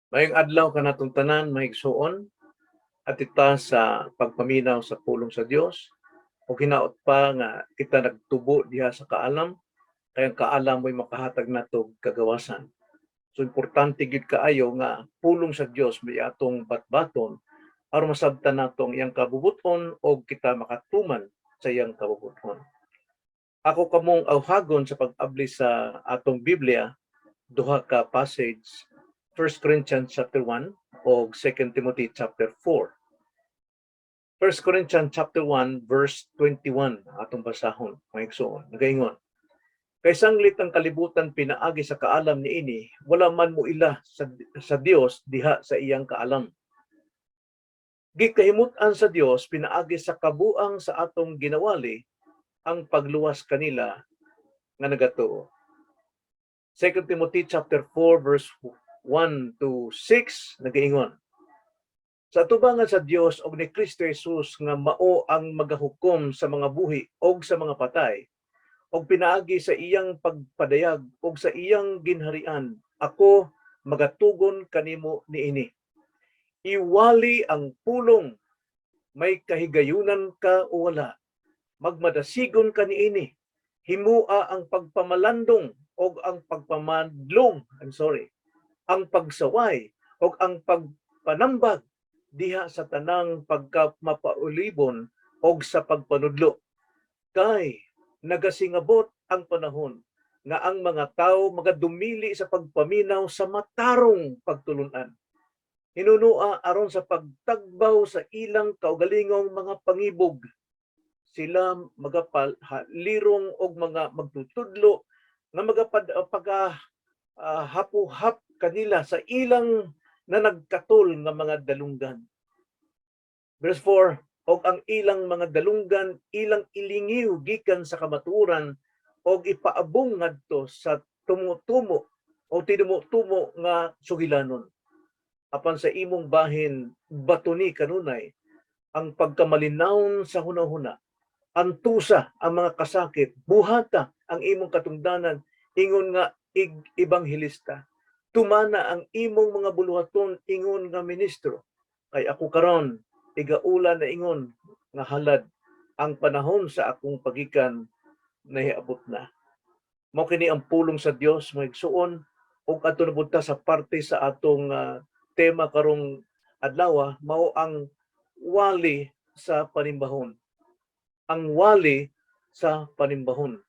Maayong adlaw kanatong tanan, mga igsuon, at ita sa pagpaminaw sa pulong sa Dios o hinaot pa nga kita nagtubo diha sa kaalam, kay ang kaalam mo'y makahatag nato kagawasan. So importante gyud kaayo nga pulong sa Dios may atong batbaton aron masabtan nato ang iyang kabubuton o kita makatuman sa iyang kabubuton. Ako kamong awhagon sa pag-abli sa atong Biblia, duha ka passage, 1 Corinthians chapter 1 o 2 Timothy chapter 4. 1 Corinthians chapter 1 verse 21 atong basahon, mga igsoon. Nagaingon: "Kay sanglit ang kalibutan pinaagi sa kaalam niini, wala man moila sa Dios diha sa iyang kaalam. Gikahimut-an sa Dios pinaagi sa kabuang sa atong ginawali ang pagluwas kanila nga nagatuo." 2 Timothy chapter 4 verse 1 to 6, nagaingon: "Sa atubangan sa Dios og ni Kristo Jesus nga mao ang magahukom sa mga buhi og sa mga patay og pinaagi sa iyang pagpadayag og sa iyang ginharian, ako magatugon kanimo niini. Iwali ang pulong, may kahigayunan ka o wala. Magmadasigon ka niini. Himua ang pagpamalandong og ang pagpamadlong, I'm sorry, ang pagsaway og ang pagpanambag diha sa tanang pagkamapaulibon og sa pagpanudlo. Kay nagasingabot ang panahon nga ang mga tao magadumili sa pagpaminaw sa matarong pagtulunan. Hinunua aron sa pagtagbaw sa ilang kaugalingong mga pangibog, sila magapalirong og mga magtutudlo nga magapad pagka hapuhap kanila sa ilang na nagkatol nga mga dalunggan." Verse 4, "Og ang ilang mga dalunggan ilang ilingiw gikan sa kamatuoran og ipaabong ngadto sa tumo-tumo o tinumo-tumo nga sugilanon. Apan sa imong bahin, batuni kanunay ang pagkamalinawon sa hunahuna. Antusa ang mga kasakit, buhata ang imong katungdanan ingon nga ig ebanghelista. Tumana ang imong mga buluhaton ingon nga ministro. Kay ako karon igaula na ingon nga halad, ang panahon sa akong pagikan nahiabot na." Mao kini ang pulong sa Dios, mga igsuon, ug adto na pud ta sa parte sa atong tema karong adlaw, mao ang wali sa panimbahon. Ang wali sa panimbahon.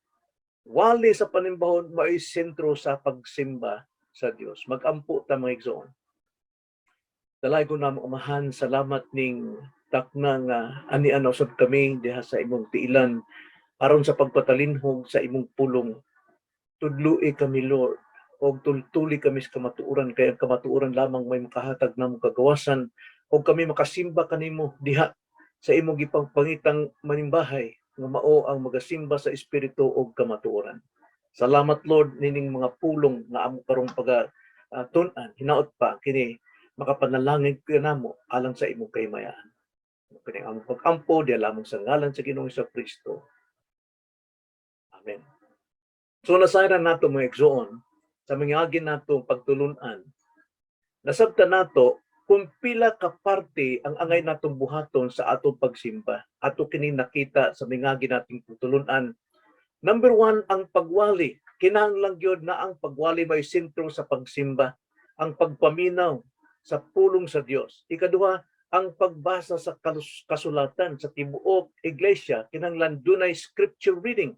Wali sa panimbahon mao'y sentro sa pagsimba sa Dios. Magampo ta, mga igsoon. Dalaygon namong Amahan, salamat ning takna nga ani-an usab kami diha sa imong tiilan aron sa pagpatalinhog sa imong pulong. Tudloi kami, Lord, og tultuli kami sa kamatuoran, kay ang kamatuoran lamang may makahatag namong kagawasan og kami makasimba kanimo diha sa imong gipangpangitang manimbahay nga mao ang magasimba sa espiritu ug kamatuoran. Salamat, Lord, nining mga pulong nga amo karong paga tun-an. Hinaot pa kini makapanalangin kanamo alang sa imong kahimayaan. Kini among pag-ampo diha lamang sa ngalan sa Ginoong Kristo. Amen. So nasayran nato, mga igsoon, sa mga nato pagtulunan. Nasabtan nato kung pila ka parte ang angay natong buhaton sa atong pagsimba. Ato kini nakita sa mga nating pagtulunan. Number one, ang pagwali. Kinahanglan gyud na ang pagwali may sentro sa pagsimba. Ang pagpaminaw sa pulong sa Dios. Ikaduha, ang pagbasa sa kasulatan sa tibuok iglesia, kinahanglan dunay scripture reading.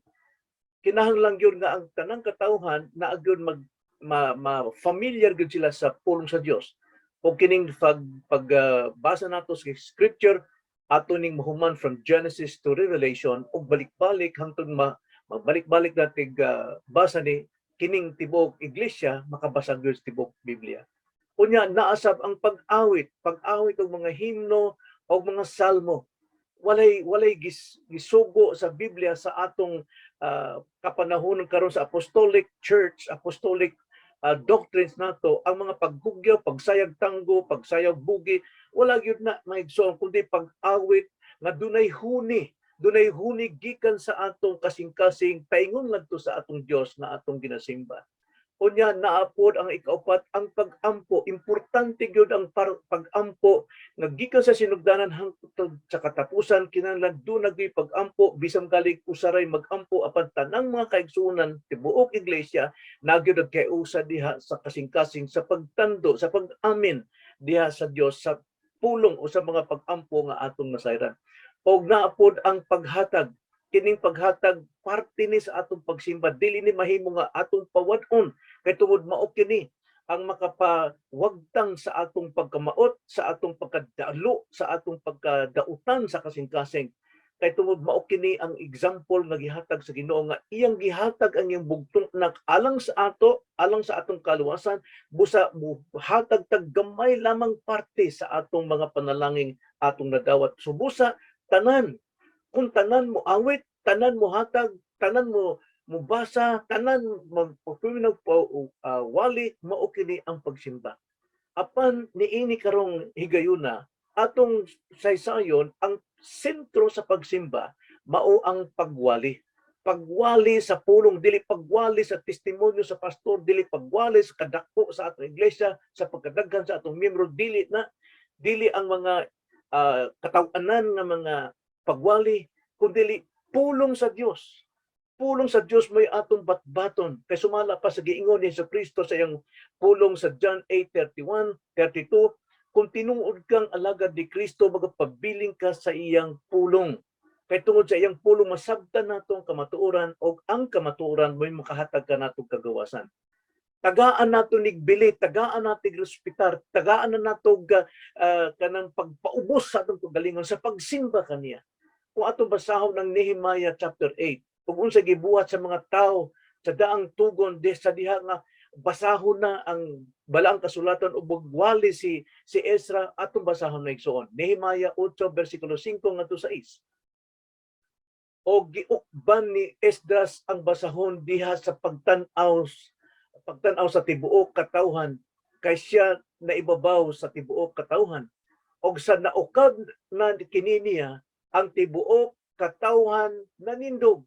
Kinahanglan gyud nga ang tanang katawhan na gyud mag ma familiar gyud sila sa pulong sa Dios. O kining pag basa nato sa scripture, ato ning mahuman from Genesis to Revelation ug balik-balik hangtod ma magbalik-balik natig basa ni kining tibuok iglesia makabasa gyud sa tibuok Biblia. Unya naasab ang pag-awit, pag-awit og mga himno o mga salmo. Walay gisugo sa Biblia sa atong kapanahon karon sa Apostolic Church, Apostolic doctrines nato ang mga paghugyaw, pagsayag tanggo, pagsayag bugi, wala gyud na, mga igsoon, kundi pag-awit nga dunay huni, dunay huni gikan sa atong kasing-kasing paingon ngadto sa atong Dios nga atong ginasimba. Unya naa pod ang ikaupat, ang pag-ampo. Importante gyud ang pag-ampo nga gikan sa sinugdanan hangtod sa katapusan, kinahanglan duna gyud pag-ampo, bisan gali usa ray mag-ampo, apan tanang mga kaigsuonan, tibuok iglesia na gyud nagkausa diha sa kasing-kasing sa pagtando, sa pag-amin diha sa Dios sa pulong o sa mga pag-ampo nga atong nasayran. Og naa pod ang paghatag. Kining paghatag, parte ni sa atong pagsimba. Dili ni mahimo nga atong pawad-on kay tungod mao kini ang makapawagtang sa atong pagkamaot, sa atong pagkadalo, sa atong pagkadautan sa kasing-kasing, kay tungod mao kini ang example nga gihatag sa Ginoo, nga iyang gihatag ang iyang bugtong anak alang sa ato, alang sa atong kaluwasan. Busa hatag tag gamay lamang parte sa atong mga panalangin atong nadawat. So busa tanan, kung tanan mo awit, tanan mo hatag, tanan mo mubasa, tanan magpatuloy wali, mao kini ang pagsimba. Apan niini karong higayuna, atong saysayon, ang sentro sa pagsimba mao ang pagwali. Pagwali sa pulong, dili pagwali sa testimonyo sa pastor, dili pagwali sa kadako sa atong iglesia, sa pagkadaghan sa atong miyembro, dili na dili ang mga kataw-anan nga mga pagwali, kundi pulong sa Dios. Pulong sa Dios may atong batbaton. Kay sumala pa sa giingon ni Kristo sa iyang pulong sa John 8:31, 32, kung tinuod kang alagad ni Kristo, magapabiling ka sa iyang pulong. Kay tungod sa iyang pulong, masabtan nato ang kamatuoran, og ang kamatuoran mo'y makahatag kanatong kagawasan. Tagaan nato nig bili, tagaan nato respetar, tagaan na nato kanang pagpaubos sa atong kagalingon sa pagsimba kaniya. Kung atong basahon ng Nehemiah chapter 8, kung unsa gibuhat sa mga tao sa daang tugon de sa diha nga basahon na ang balaang kasulatan ug magwali si Ezra, atong basahon na, igsoon. Nehemiah 8 versikulo 5 ngadto 6. O giukban ni Esdras ang basahon diha sa pagtan-aw sa tibuok katawhan, kay siya naibabaw sa tibuok katawhan. Og sa naukab na kini niya, ang tibuok katawhan nanindog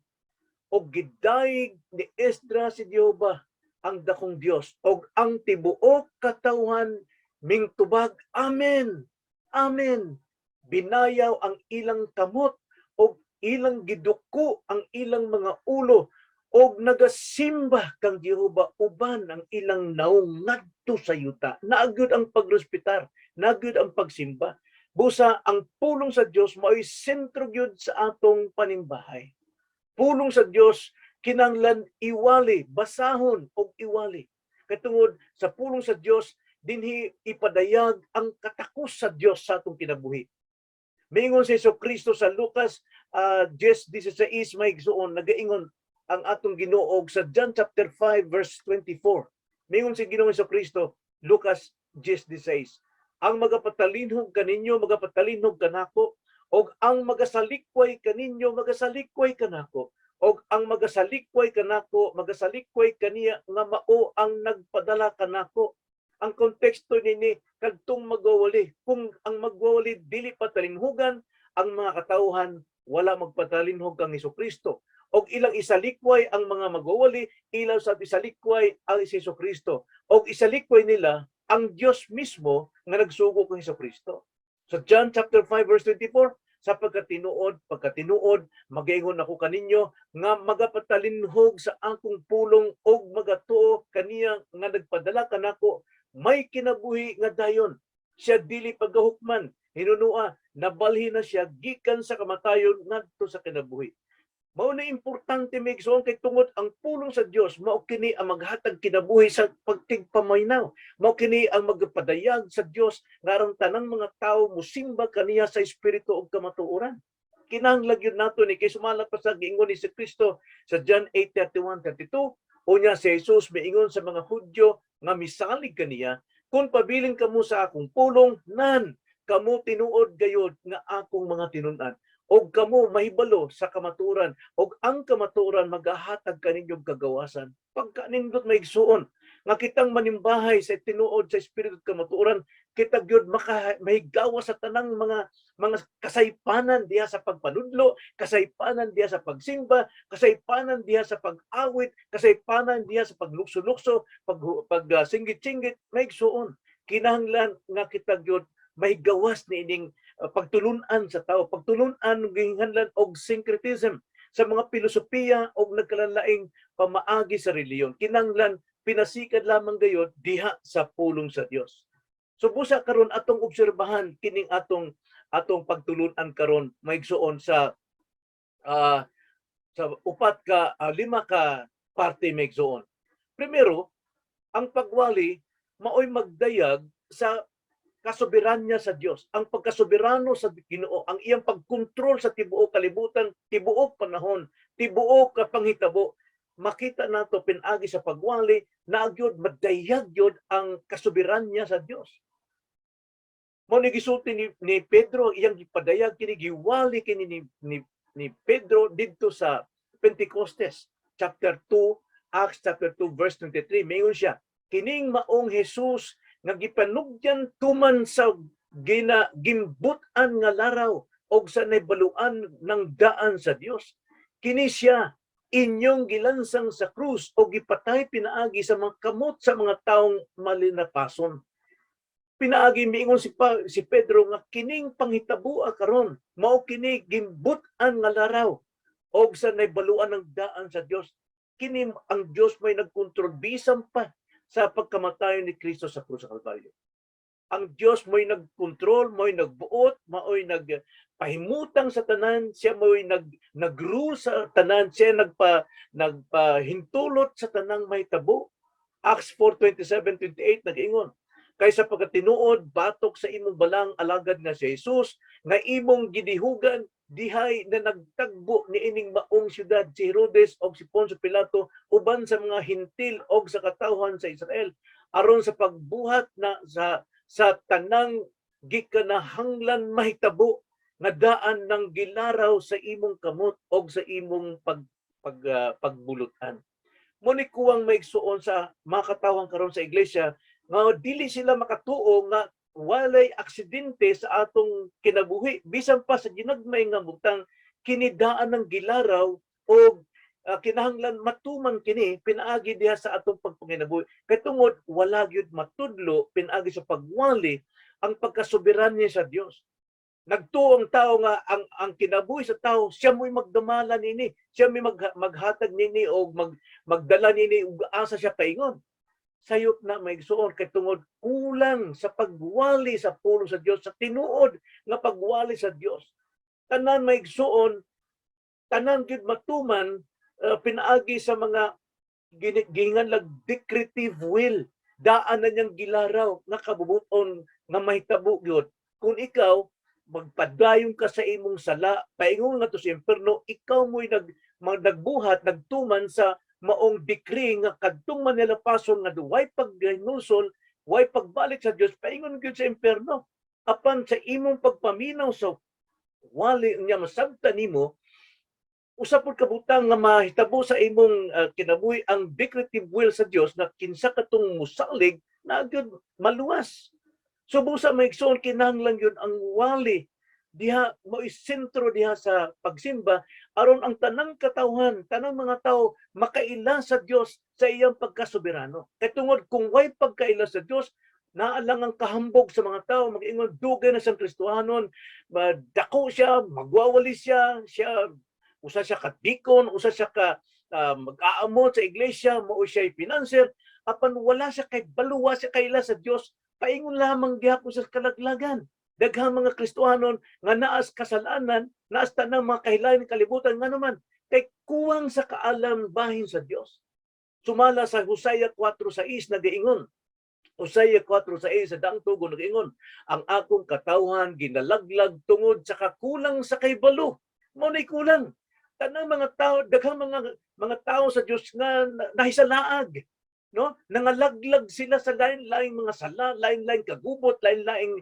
og gidayeg ni Esdras si Jehova ang dakong Dios, og ang tibuok katawhan mingtubag, "Amen, amen." Binayaw ang ilang kamot og ilang giduko ang ilang mga ulo og nagasimba kang Jehova uban ang ilang naong ngadto sa yuta. Naa gyud ang pagrespetar, naa gyud ang pagsimba. Busa ang pulong sa Dios mao'y sentro gyud sa atong panimbahay. Pulong sa Dios kinahanglan iwali, basahon og iwali. Kay tungod sa pulong sa Dios, dinhi ipadayag ang katakos sa Dios sa atong kinabuhi. Miingon si Hesus Kristo sa Lucas 10:16, may igsuon, nagaingon ang atong Ginoo sa John chapter 5 verse 24. Miingon si Ginoong Hesus Kristo, Lucas 10:16, "Ang magapatalinhog kaninyo, magapatalinhog kanako, og ang magasalikway kaninyo, magasalikway kanako, og ang magasalikway kanako, magasalikway kaniya nga mao ang nagpadala kanako." Ang konteksto nini kadtong magwawali. Kung ang magwawali dili patalinhugan, ang mga katawhan wala magpatalinhog kang Kristo. Og ilang isalikway ang mga magwawali, ilang sa isalikway ang si Kristo. Og isalikway nila ang Dios mismo nga nagsugo kang Kristo. Sa John chapter 5 verse 24, "Sa pagkatinuod, pagkatinuod, magaingon ako kaninyo nga magapatalinhog sa akong pulong og magatuo kaniya nga nagpadala kanako, may kinabuhi nga dayon. Siya dili pagahukman, hinunua, nabalhin na siya gikan sa kamatayon ngadto sa kinabuhi." Mao na importante, mga igsoon, kay tungod ang pulong sa Dios mao kini ang maghatag kinabuhi sa pagtigpaminaw. Mao kini ang magpadayag sa Dios nga aron tanang mga tawo musimba kaniya sa espiritu ug kamatuoran. Kinahanglan gyud nato ni kay sumala pa sa giingon ni si Kristo sa John 8:31-32, unya si Jesus miingon sa mga Hudyo nga misalig kaniya, "Kung pabilin kamo sa akong pulong, nan kamo tinuod gayod nga akong mga tinun-an, og kamo mahibalo sa kamatuoran, og ang kamatuoran magahatag kaninyong kagawasan." Pagkanindot, mga igsuon, nga kitang manimbahay sa tinuod sa espiritu at kamatuoran, Kita gyud maka mahigawa sa tanang mga kasaypanan diha sa pagpanudlo, kasaypanan diha sa pagsimba, kasaypanan diha sa pag-awit, kasaypanan diha sa paglukso-lukso, pag singgit-singgit, maigsuon. Kinahanglan nga kita gyud mahigawas niining pagtulunan sa tao, pagtulunan gihinganlan og syncretism sa mga filosofiya og nagkalanlaing pamaagi sa relihiyon. Kinahanglan pinasikad lamang gayod diha sa pulong sa Dios. So busa karon atong obserbahan kining atong pagtulunan karon, maigsuon, sa upat ka lima ka parte, maigsuon. Primero, ang pagwali maoy magdayag sa kasoberanya sa Dios. Ang pagkasoberano sa Ginoo, ang iyang pagkontrol sa tibuok kalibutan, tibuok panahon, tibuok ka panghitabo, makita nato pinagi sa pagwali na gyud madayag gyud ang kasoberanya sa Dios. Mao ni gisulti ni Pedro, iyang gipadayag kini, giwali kini ni Pedro didto sa Pentecostes, chapter 2, Acts chapter 2 verse 23. Mayon siya, "Kining maong Jesus nga gipanugyan tuman sa gina gimbut-an nga laraw og sa nahibaluan ng daan sa Dios. Kini siya inyong gilansang sa krus o gipatay pinaagi sa mga kamot sa mga taong malinapason." Pinaagi miingon si Pedro nga kining panghitaboa karon mao kini gimbut-an nga laraw og sa nahibaluan ng daan sa Dios. Kini ang Dios may nagkontrol bisan pa sa pagkamatay ni Kristo sa krus sa Kalbaryo. Ang Dios mo'y nagkontrol, mo'y nagbuot, mao'y nagpahimutang sa tanan, siya mo'y nag-rule sa tanan, siya nagpahintulot sa tanang mahitabo. Acts 4:27-28 nag-ingon, "Kay sa pagkatinuod batok sa imong balang alagad nga si Jesus nga imong gidihugan, dihay na nagtagbo niining maong syudad si Herodes og si Poncio Pilato uban sa mga Hentil og sa katawhan sa Israel aron sa pagbuhat na sa tanang gikanahanglan mahitabo nga daan ng gilaraw sa imong kamot og sa imong pagbulutan." Mo ni kuwang maigsuon sa mga katawhan karon sa iglesia nga dili sila makatuo nga walay aksidente sa atong kinabuhi bisan pa sa ginagmay nga butang. Kinidaan ng gilaraw o kinahanglan matuman kini pinaagi diha sa atong pagpanginabuhi kay tungod wala gyud matudlo pinaagi sa pagwali ang pagkasoberanya sa Dios. Nagtuo ang tao nga ang kinabuhi sa tao, siya mo'y magdamala nini, siya mo'y maghatag nini o magdala nini ug asa siya paingon. Sayop na, maigsuon, kay tungod kulang sa pagwali sa pulong sa Dios, sa tinuod nga pagwali sa Dios. Tanan, maigsuon, tanan gyud matuman pinaagi sa mga gihinganlag decretive will, daan na niyang gilaraw nga kabubuton nga mahitabo gyud. Kung ikaw magpadayon ka sa imong sala paingon nga to sa impierno, ikaw mo'y nagbuhat, nagtuman sa maong decree nga kadtong manalapason nga way paghinulsol, way pagbalik sa Dios, paingon gyud sa impierno. Apan sa imong pagpaminaw sa wali niya, masabtan nimo usa pud ka butang nga mahitabo sa imong kinabuhi, ang decretive will sa Dios na kinsa katong musalig na gyud maluwas. So busa, maigsoon, kinahanglan gyud ang wali diha mo sentro diha sa pagsimba aron ang tanang katawhan, tanang mga tao makaila sa Dios sa iyang pagkasoberano. Kay tungod kung way pagkaila sa Dios, naa lang ang kahambog sa mga tao, mag-ingon, "Dugay na siyang Kristohanon, dako siya, magwawali siya, siya usa siya ka deacon, usa siya ka mag-aamot sa iglesia, mao siya financer, apan wala siya kay baluwa siya kaila sa Dios, paingon lamang gihapon sa kalaglagan." Daghang mga Kristohanon nga naas kasalanan, naas tanang mga kahilayan ng kalibutan, nga naman kay kuwang sa kaalam bahin sa Dios. Sumala sa Hosea 4:6 nagaingon, Hosea 4:6 sa Daang Tugon nagaingon, "Ang akong katawhan ginalaglag tungod sa kakulang sa kaybalo." Mao nay kulang. Tanang mga tao, daghang mga tao sa Dios nga nahisalaag, no? Nangalaglag sila sa lain-laing mga sala, lain-laing kagubot, lain-laing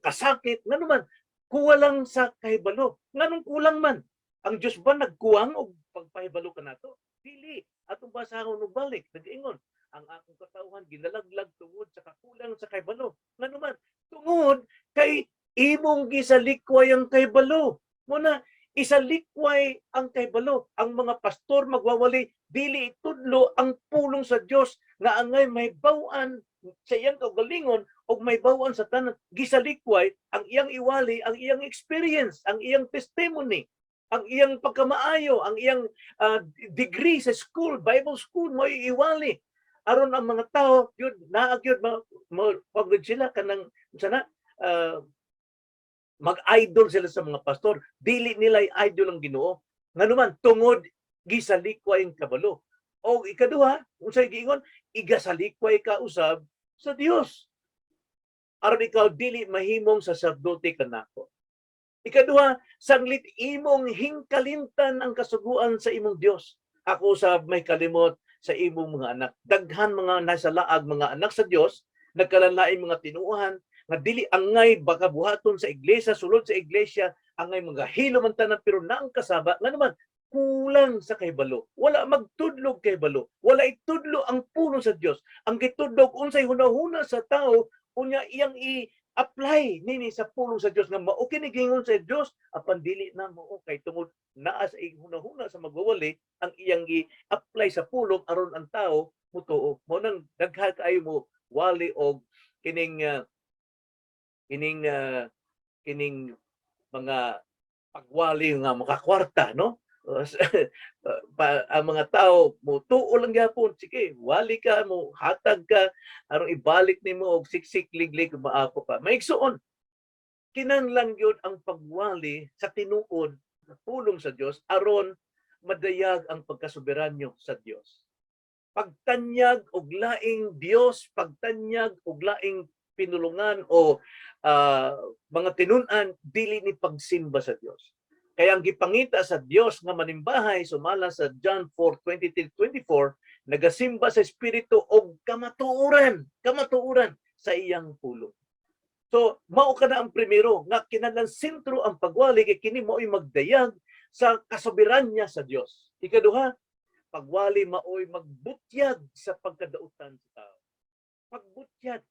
kasakit, ngano man kuwalang sa kahibalo. Nganong kulang man? Ang Dios ba nagkuwang og pagpahibalo kanato? Dili. Atong basahon og balik, nag-ingon, "Ang akong katawhan ginalaglag tungod sa kakulang sa kahibalo." Ngano man? Kay imong gisalikway ang kahibalo. Mao na isalikway ang kahibalo. Ang mga pastor magwawali, dili itudlo ang pulong sa Dios nga angay may bawan sa iyang kaugalingon og may bawan sa tanan. Gisalikway ang iyang iwali, ang iyang experience, ang iyang testimony, ang iyang pagkamaayo, ang iyang degree sa school, Bible school mo iwali aron ang mga tao yun naa gyud mo pagod sila kanang sana mag-idol sila sa mga pastor. Dili nila i-idol ang Ginoo. Nganuman, tungod gisalikway ang kabalo. O ikaduha, unsay giingon, igasalikway ka usab sa Dios. Aron ikaw dili mahimong saserdote kanako. Ikaduha, sanglit imong hingkalintan ang kasuguan sa imong Dios. Ako usab may kalimot sa imong mga anak. Daghan mga nasa laag mga anak sa Dios, nagkalanlaing mga tinuohan, nga dili angay baka buhaton sa iglesia, sulod sa iglesia, angay mga hilo man tanan, pero naang kasaba nga naman kulang sa kahibalo. Wala magtudlog kahibalo. Wala itudlo ang pulong sa Dios. Ang gitudlog unsay hunahuna sa tao, unya iyang i-apply nini sa pulong sa Dios nga mao kini giingon sa Dios, apan dili na mao kay tungod naa sa iyang hunahuna sa magwawali ang iyang gi-apply sa pulong aron ang tao mutuo. Mao nang daghan kaayo mo wali og kining mga pagwali nga makakwarta, no? Ang mga tao mo tuo lang gyapon, sige, wali ka mo, hatag ka aron ibalik nimo og siksik, liglig, maako pa. Maigsuon, kinahanglan gyud ang pagwali sa tinuod na pulong sa Dios aron madayag ang pagkasoberanyo sa Dios. Pagtanyag og laing Dios, pagtanyag og laing pinulungan o mga tinun-an, dili ni pagsimba sa Dios. Kaya ang gipangita sa Dios nga manimbahay sumala sa John 4:23-24, nagasimba sa espiritu og kamatuoran, kamatuoran sa iyang pulong. So, mao ka na ang primero nga kinahanglan sentro ang pagwali kay kini mao'y magdayag sa kasoberanya sa Dios. Ikaduha, pagwali mao'y magbutyag sa pagkadautan sa tao. Pagbutyag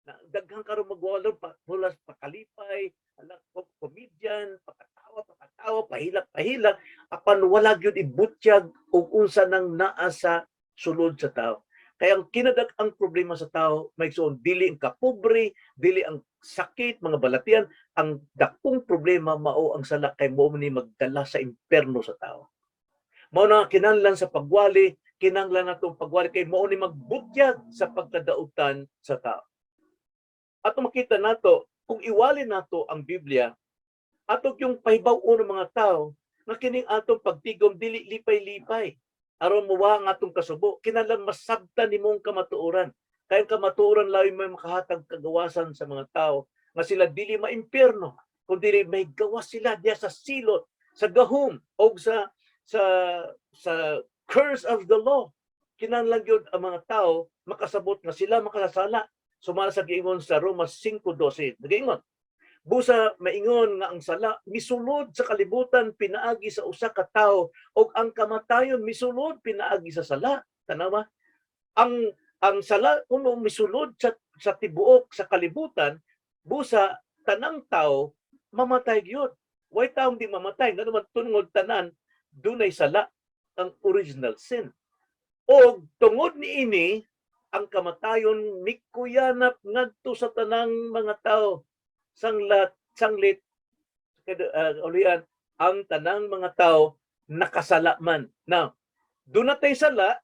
na daghan karon magwalo pa mula pakalipay, ala comedian, pakatawa, pakatawa, pahilak, pahilak, apan wala gyud ibutyag og unsa nang naa sa sulod sa tao. Kaya ang kinadak ang problema sa tao, may igsoon, dili ang kapobre, dili ang sakit, mga balatian, ang dakong problema mao ang sala kay mao ni magdala sa imperno sa tao. Mao na kinahanglan sa pagwali, kinahanglan natong pagwali kay mao ni magbutyag sa pagkadautan sa tao. Ato makita nato kung iwali nato ang Biblia, ato yung pahibaw-on ng mga tao nga kining atong pagtigom dili lipay-lipay aron muwa ang atong kasubo. Kinahanglan masabtan nimong kamatuoran kay ang kamatuoran labi may makahatag kagawasan sa mga tao nga sila dili maimpierno kundi may gawas sila diya sa silot, sa gahom og sa curse of the law. Kinahanglan gyud ang mga tao makasabot nga sila makasasala sumala sa giingon sa Roma 5:12. Nagaingon, "Busa maingon nga ang sala misulod sa kalibutan pinaagi sa usa ka tawo ug ang kamatayon misulod pinaagi sa sala." Tanawa, ang sala kuno misulod sa tibuok sa kalibutan, busa tanang tao mamatay gyud. Way taong di mamatay ngano man tungod tanan dunay sala, ang original sin. Og tungod niini ang kamatayon mikuyanap ngadto sa tanang mga tao sanglat sanglit ulian ang tanang mga tao nakasala man. Now, doon na tay sala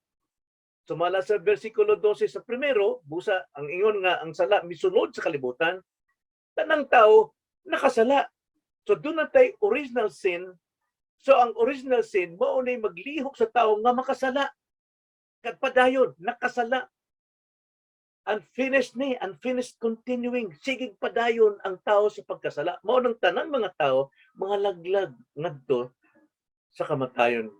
sumala sa versikulo 12 sa primero, busa ang ingon nga ang sala misulod sa kalibutan, tanang tao nakasala. So doon na tay original sin. So ang original sin mao nay maglihok sa tao nga makasala. Kag padayon nakasala, unfinished ni, unfinished continuing. Sigig padayon ang tao sa pagkasala. Mao nang tanan mga tao mga laglag ngadto sa kamatayon.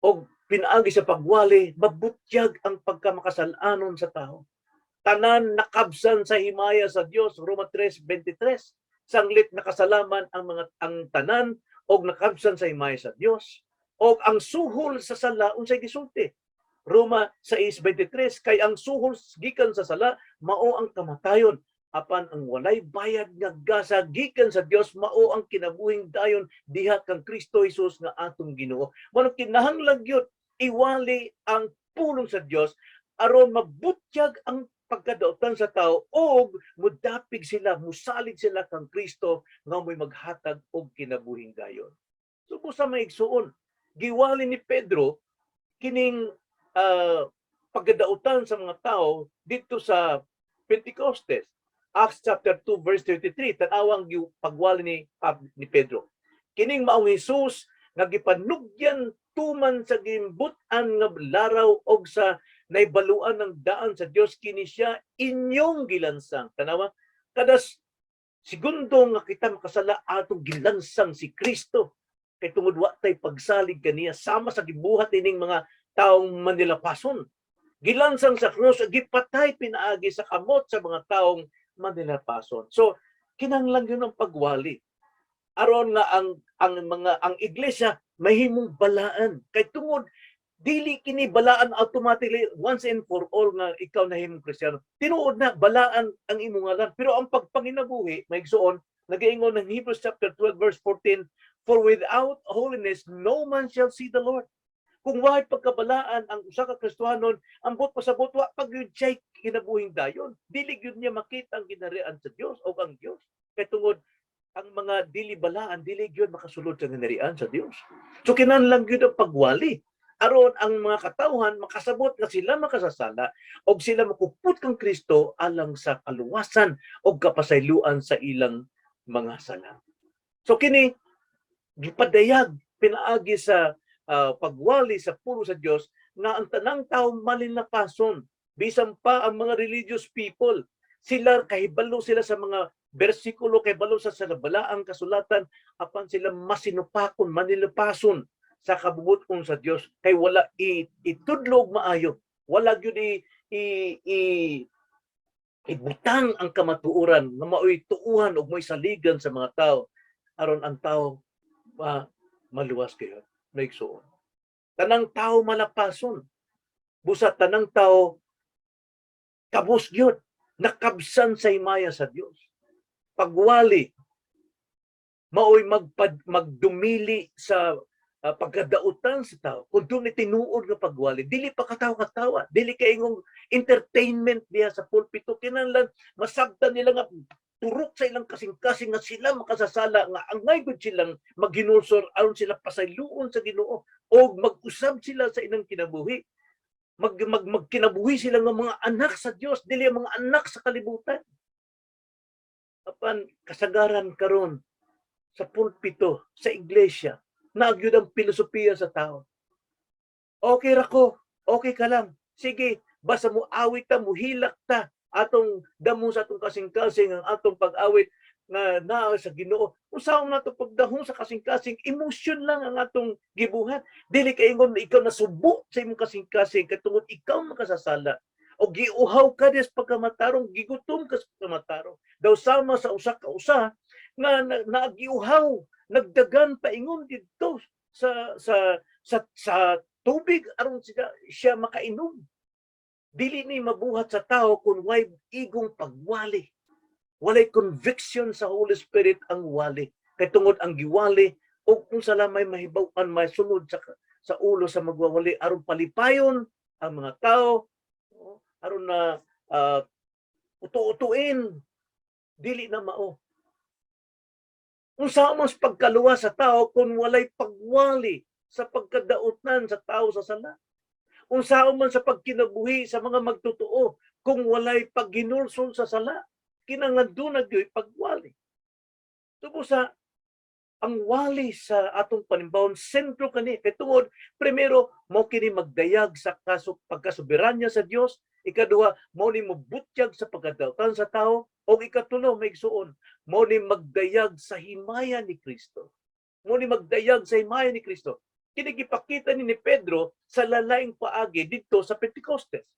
Og pinaagi sa pagwali, mabutyag ang pagkamakasalanon sa tao. Tanan nakabsan sa himaya sa Dios, Roma 3:23. Sanglit nakasalaman ang tanan og nakabsan sa himaya sa Dios. Og ang suhol sa sala unsay gisulti? Roma 6:23, kay ang suhol gikan sa sala mao ang kamatayon. Apan ang walay bayad nga gasa gikan sa Dios mao ang kinabuhing dayon diha kang Kristo Jesus nga atong Ginoo. Mao kinahanglan gyud iwali ang pulong sa Dios aron mabutyag ang pagkadautan sa tao og mudapig sila, musalig sila kang Kristo nga mo'y maghatag og kinabuhing dayon. So busa, mga igsuon, giwali ni Pedro kining pagkadautan sa mga tao dito sa Pentecostes. Acts chapter 2 verse 33, tan-awang pagwali ni Pedro. Kining maong Hesus nga gipanugyan tuman sa gimbut-an nga laraw og sa naibaluan ng daan sa Dios, kini siya inyong gilansang. Tanawa, kada segundo nga kita makasala, atong gilansang si Kristo kay tungod wa tay pagsalig kaniya, sama sa gibuhat ining mga taong manilapason. Gilansang sa krus, gipatay pinaagi sa kamot sa mga taong manilapason. So kinahanglan yun ang pagwali aron nga ang mga ang iglesia mahimong balaan, kay tungod dili kini balaan automatically, once and for all, nga ikaw nahimong Kristiyano. Tinuod na balaan ang imong ngalan, pero ang pagpanginabuhi, mga igsuon, nagaingon ng Hebrews chapter 12 verse 14, "For without holiness no man shall see the Lord." Kung waay pagkabalaan ang usa ka Kristohanon, ambot pasabot, wa pag yun siya'y kinabuhing dayon. Dili gyud niya makita ang ginarian sa Dios o ang Dios. Kay tungod ang mga dili balaan, dili gyud makasulod sa ginarian sa Dios. So kinahanglan gyud ang pagwali aron ang mga katawhan makasabot nga sila makasasala og sila makupot kang Kristo alang sa kaluwasan og kapasayloan sa ilang mga sala. So kini gipadayag pinaagi sa pagwali sa pulong sa Dios nga ang tanang tao malinlapason, bisan pa ang mga religious people. Sila kahibalo sila sa mga bersikulo, kahibalo sa balaang kasulatan, apan sila masinupakon, manilapason sa kabubut-on sa Dios kay wala itudlo og maayo, wala gyud i, i, i ibutang ang kamatuoran nga maoy tuuhan ug mo'y saligan sa mga tao aron ang tao maluwas kayo. Mga igsuon, tanang tao malapason. Busa tanang tao kabus gyud nakabsan sa himaya sa Dios. Pagwali maoy magdumili sa pagkadautan sa tao. Kung doon tinuod nga pagwali, dili pa katawa-katawa, dili kay ingong entertainment diha sa pulpito. Kinahanglan masabtan nila nga turok sa ilang kasing-kasing nga sila makasasala, nga angay gud silang maghinulsol aron sila pasayloon sa Ginoo o mag-usab sila sa ilang kinabuhi, mag, mag magkinabuhi sila nga mga anak sa Dios, dili ang mga anak sa kalibutan. Apan kasagaran karon sa pulpito, sa iglesia, nagyud ang filosofiya sa tao. Okay ra ko, okay ka lang. Sige, basta mo awit ta, muhilak ta, atong damo sa atong kasing-kasing ang atong pag-awit nga naa sa Ginoo. Unsa man nato pagdahom sa kasing-kasing, emotion lang ang atong gibuhat. Dili kay ingon ikaw nasubo sa imong kasing-kasing kay tungod ikaw makasasala o giuhaw ka des pagkamatarong, gigutom ka sa pagkamatarong. Daw sama sa usa ka usa nga nagiuhaw, nagdagan paingon didto sa tubig aron siya makainom. Dili ni mabuhat sa tao kung way igong pagwali. Walay conviction sa Holy Spirit ang wali. Kay tungod ang giwali og kung sa lamay mahibaw-an, masunod sa ulo sa magwawali aron palipayon ang mga tao, aron na uto-utuin, dili na mao. Unsa man sa pagkaluwas sa tao kung walay pagwali sa pagkadaotan sa tao sa sala? Unsa man sa pagkinabuhi sa mga magtotoo kung walay paghinulsol sa sala? Kinahanglan doon na pagwali. Tungkol sa ang wali sa atong panimbahon, sentro kani kay tungod primero, mo kini magdayag sa kaso pagkasoberanya sa Dios. Ikaduha, mo ni mobutyag sa pagkadautan sa tao, o ikatulo, mga igsuon, mo ni magdayag sa himaya ni Kristo. Mo ni magdayag sa himaya ni Kristo. Kini gipakita ni Pedro sa lalaing paagi didto sa Pentecostes.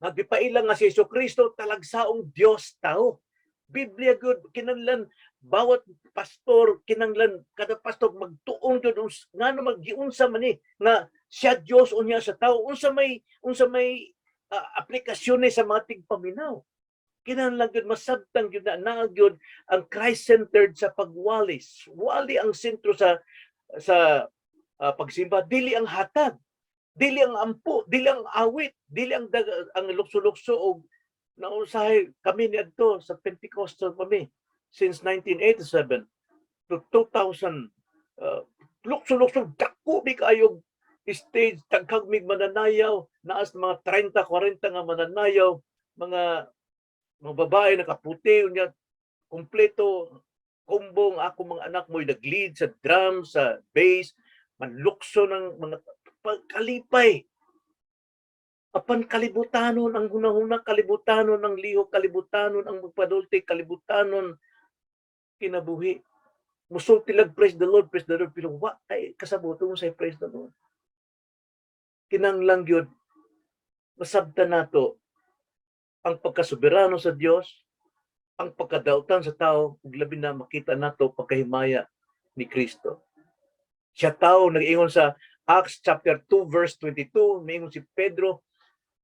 Nagipailang nga si Jesu Kristo talagsaong Dios tao. Biblia gud. Kinahanglan bawat pastor, kinahanglan kada pastor magtuon gyud ngano maggiunsa man ni nga siya Dios unya sa tao, unsa may aplikasyon ni sa mga tigpaminaw. Kinahanglan gyud masabtan gyud na naa gyud ang Christ-centered sa pagwali. Wali ang sentro sa pagsimba, dili ang hatag, dili ang ampo, dili ang awit, dili ang lukso-lukso og nausahay kami niadto sa Pentecostal kami since 1987 to 2000, lukso-lukso, dako mi kaayo stage, daghang mig mananayaw, naas mga 30 40 nga mananayaw, mga babae nakaputi unya kumpleto combo. Ang ako mga anak mo'y nag-lead sa drum, sa bass, manlukso ng mga pagkalipay. Apan kalibutanon ang hunahuna, kalibutanon ang lihok, kalibutanon ang magpadulti, kalibutanon kinabuhi. Musulti lang, "Praise the Lord, praise the Lord," pero wa kay kasabot mo sa praise the Lord. Kinahanglan gyud masabtan nato ang pagkasoberano sa Dios, ang pagkadautan sa tao, ug labi na makita nato pagkahimaya ni Kristo. Siya tao, nag-ingon sa Acts chapter 2 verse 22, miingon si Pedro,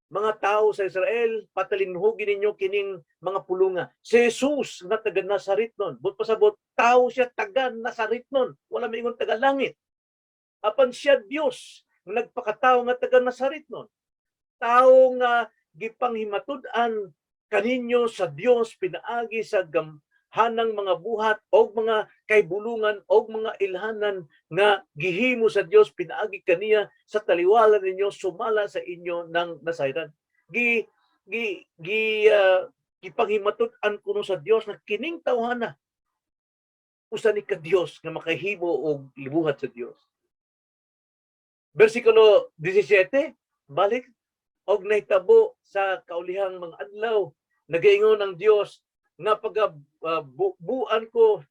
"Mga tao sa Israel, patalinhugin ninyo kining mga pulunga. Si Jesus nga taga Nazaret nun." But pasabot, tao siya, taga Nazaret nun. Wala maingon taga langit. Apan siya Dios nga nagpakatao nga taga Nazaret nun. Tao nga gipanghimatud-an kaninyo sa Dios pinaagi sa gamhanang mga buhat og mga kaybulungan og mga ilhanan nga gihimo sa Dios pinaagi kaniya sa taliwala ninyo sumala sa inyo ng nasayran. Gi gi gi Gipanghimatud-an kuno sa Dios na kining tawhana usa ni ka Dios nga makahimo og libuhat sa Dios. Bersikulo 17, balik, "Og nahitabo sa kaulihang mga adlaw, nagaingon ang Dios nga pagka buan ko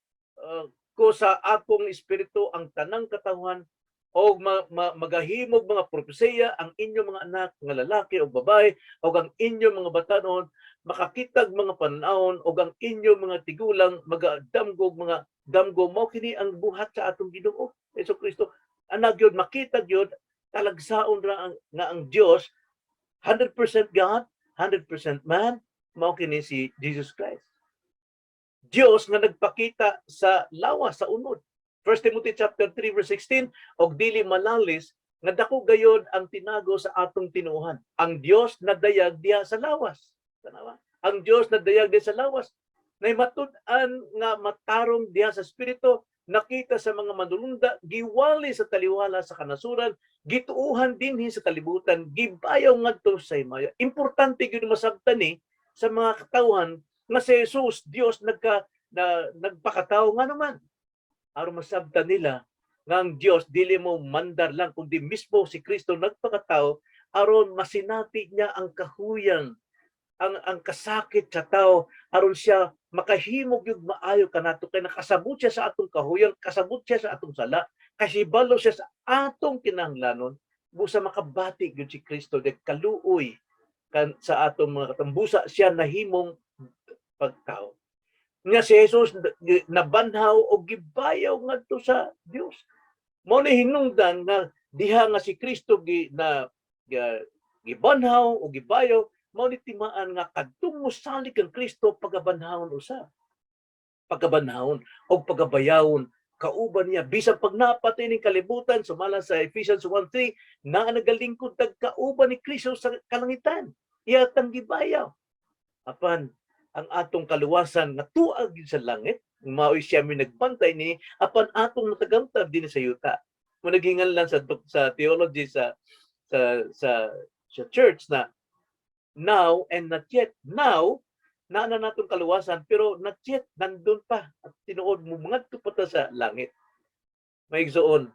sa akong espiritu ang tanang katawhan og magahimog mga propesiya ang inyong mga anak nga lalaki o babae, og ang inyong mga batanon makakitag mga pananawon, og ang inyong mga tigulang magadamgog mga damgo." Mao kini ang buhat sa atong Ginoo Hesus Kristo. Anak gyud makita gyud talagsaon ra nga ang Dios 100% God, 100% man, mao kini si Jesus Christ. Dios nga nagpakita sa lawas, sa unod. 1 Timothy chapter 3 verse 16, "Og dili malalis nga dako gayod ang tinago sa atong tinuohan. Ang Dios nadayag diha sa lawas." Tanawa. Ang Dios nadayag diha sa lawas. Nahimatud-an nga matarong diha sa espiritu, nakita sa mga manulunda, giwali sa taliwala sa kanasuran, gituuhan dinhi sa kalibutan, gibayaw ngadto sa himaya. Importante gyud masabtan ni sa mga katawhan nga si Jesus Dios nagpakatao nga naman. Aron masabtan nila nga ang Dios dili mo mandar lang kundi mismo si Kristo nagpakatao aron masinati niya ang kahuyang, ang kasakit sa tao, aron siya makahimog yung maayo kanato kay nakasabot siya sa atong kahuyang, kasabot siya sa atong sala, kasibalo siya sa atong kinahanglanon. Busa makabati gyud si Kristo de kaluoy kan sa atong mga katambusa siya nahimong pagtao. Nga si Jesus nabanhaw o gibayaw ngadto sa Dios. Mao ni hinungdan nga diha nga si Kristo gi na gibanhaw o gibayaw, mao ni timaan nga kadtong mosalig kang Kristo pagabanhawon usab. Pagabanhawon o pagabayawon kauban niya bisan pag napatay ning kalibutan, sumala sa Ephesians 1:3 na nagalingkod tag kauban ni Kristo sa kalangitan. Iya tang gibayaw. Apan ang atong kaluwasan nga tuag gyud sa langit, mao'y siya mi nagbantay ni, apan atong natagamtam din sa yuta. Mo naghinganlan sa theology sa church na now and not yet. Now, naa na natong kaluwasan, pero not yet, nandun pa. At tinuod mo, mangadto pa ta sa langit. Mga igsoon,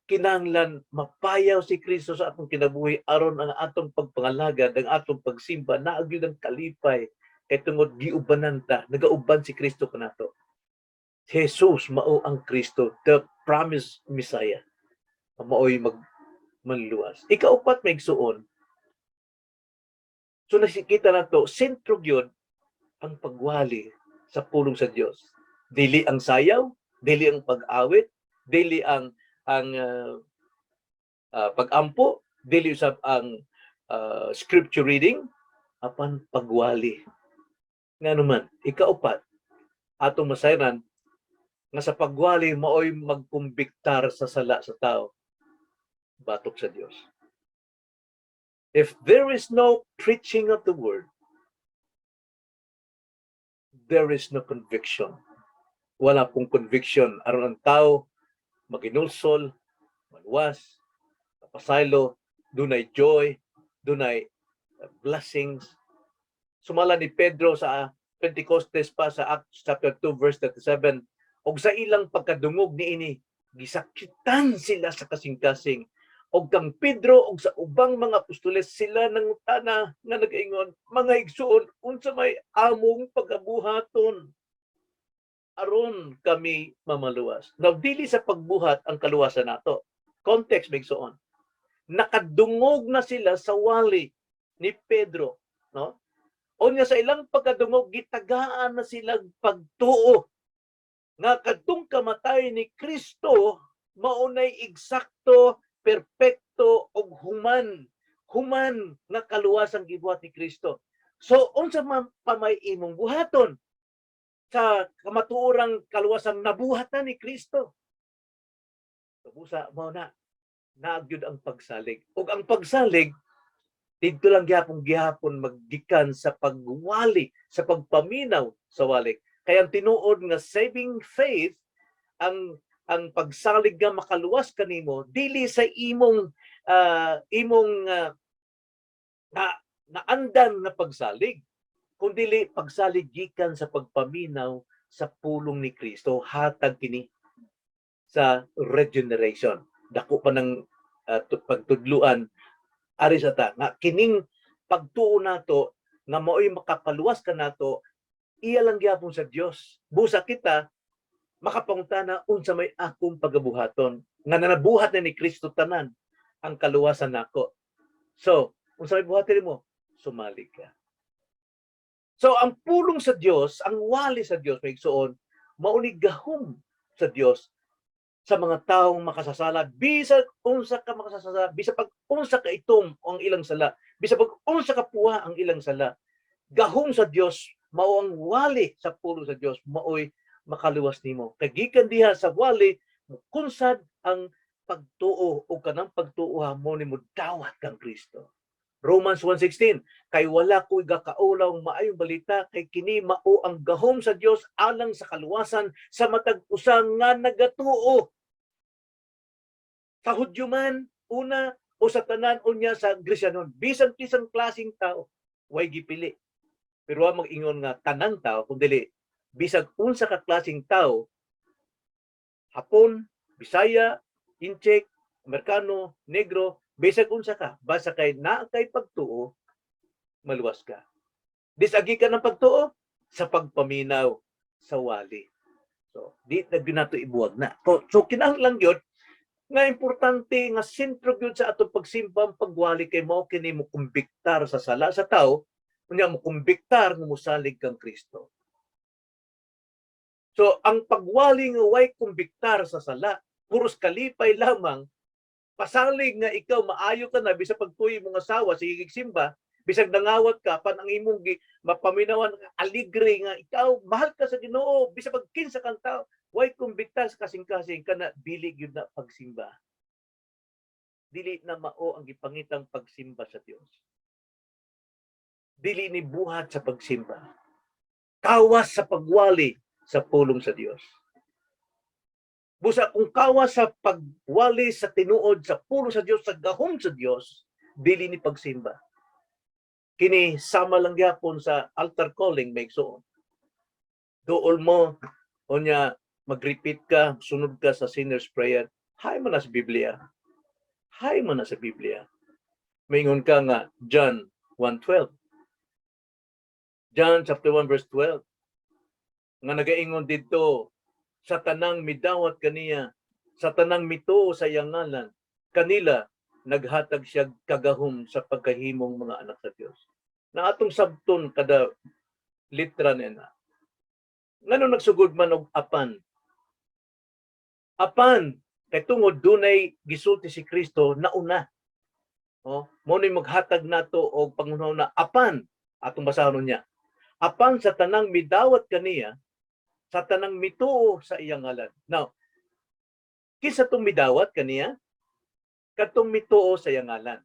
kinahanglan mapayaw si Kristo sa atong kinabuhi aron ang atong pagpangalagad, ang atong pagsimba, naa gyud ang kalipay kay tungod giubanan ta, nagauban si Kristo kanato. Jesus mao ang Kristo, the promised Messiah. Maoy mag manluwas. Ikaupat, mga igsoon, so nakikita nato, sentro gyud ang pagwali sa pulong sa Dios. Dili ang sayaw, dili ang pag-awit, dili ang pag-ampo, dili usab ang scripture reading, apan pagwali. Nga naman, ikaupat, atong masayran nga sa pagwali maoy magkumbiktar sa sala sa tao batok sa Dios. If there is no preaching of the word, there is no conviction. Wala pong conviction aron ang tao maginulsol, maluwas, mapasaylo, dunay joy, dunay blessings. Sumala ni Pedro sa Pentecostes pa sa Acts chapter 2 verse 37, og sa ilang pagkadungog niini, gisakitan sila sa kasing-kasing. Og kang Pedro og sa ubang mga apostoles sila nangutana nga nagaingon, "Mga igsuon, unsa may among pagabuhaton aron kami mamaluwas?" Now, dili sa pagbuhat ang kaluwasan nato. Context, mga igsuon. Nakadungog na sila sa wali ni Pedro, no? Unya sa ilang pagkadungog, gitagaan na sila pagtuo nga kadtong kamatay ni Kristo maunay eksakto, perpekto ug human nga kaluwasan gibuhat ni Kristo. So unsa man pa may imong buhaton sa kamatuorang kaluwasang nabuhatan ni Kristo? Busa mao na naagyud ang pagsalig. Ug ang pagsalig didto lang gihapon maggikan sa pagwali, sa pagpaminaw sa wali. Kaya ang tinuod nga saving faith, ang pagsalig nga makaluwas kanimo, dili sa imong na naandan nga pagsalig, kundi pagsalig gikan sa pagpaminaw sa pulong ni Kristo. Hatag kini sa regeneration. Dako pa ng pagtudluan ari sa ta nga kining pagtuo nato nga mao'y makapaluwas kanato, iya lang gyapon sa Dios. Busa kita makapangutana, "Unsa may akong pagabuhaton nga nanabuhat na ni Kristo tanan ang kaluwasan nako?" So unsa may buhaton nimo? Sumalig ka. So ang pulong sa Dios, ang wali sa Dios, mga igsuon, mao ni gahom sa Dios sa mga taong makasasala, bisag unsa ka makasasala, bisag pag unsa ka itom ang ilang sala, bisag pag unsa ka puwa ang ilang sala. Gahom sa Dios mao ang wali sa pulong sa Dios, maoy makaluwas nimo. Kay gikan diha sa wali, mukunsad ang pagtuo, ug kanang pagtuo mo ni dawat kang Kristo. Romans 1:16, "Kay wala ko'y gakaulaw maayong balita, kay kini mao ang gahom sa Dios alang sa kaluwasan sa matag usa nga nagatuo." Sa Hudyo man una o sa tanan unya sa Gresyanon, bisan kisang klaseng tao, way gipili. Pero wa mag-ingon nga tanang tao, kun dili bisag unsa ka klaseng tao, Hapon, Bisaya, Intsik, Amerikano, Negro, bisag unsa ka, basta kay naa kay pagtuo, maluwas ka. Disagi ka ng pagtuo sa pagpaminaw sa wali. So, di na gyud nato ibuwag na. So kinahanglan gyud nga importante nga sentro gyud sa atong pagsimba ang pagwali, kay mao kini mo kumbiktar sa sala sa tao, unya mo kumbiktar nga mosalig kang Kristo. So ang pagwali nga way kumbiktar sa sala, puros kalipay lamang, pasalig nga ikaw maayo ka na bisag pagtuyo imong asawa, sige simba, bisag nangawat ka pan ang imong mapaminawan, aligre nga ikaw mahal ka sa Ginoo, bisag pag kinsa kang tao, way kumbiktar sa kasing-kasing, kana dili gyud na pagsimba. Dili na mao ang gipangitang pagsimba sa Dios. Dili ni buhat sa pagsimba. Kawas sa pagwali sa pulong sa Dios. Busa kung kawas sa pagwali sa tinuod sa pulong sa Dios, sa gahom sa Dios, dili ni pagsimba. Kini sama lang gyapon sa altar calling, mga igsoon. Duol mo, unya mag-repeat ka, sunod ka sa sinner's prayer. Hay man na sa Biblia. Hay man na sa Biblia. Maingon ka nga John 1:12. John chapter 1 verse 12. Nga nagaingon didto, "Sa tanang midawat kaniya, sa tanang mituo sa iyang ngalan, kanila naghatag siya kagahom sa pagkahimong mga anak sa Dios." Na atong sabton kada litra niya na. Ngano nagsugod man og "apan"? "Apan" kay tungod dunay gisulti si Kristo nauna. Oh, mo ni maghatag nato og pangunaw na "apan", atong basahon niya. Apan sa tanang midawat kaniya, sa tanang mituo sa iyang ngalan. Now, kinsa tong midawat kaniya? Katong mituo sa iyang ngalan.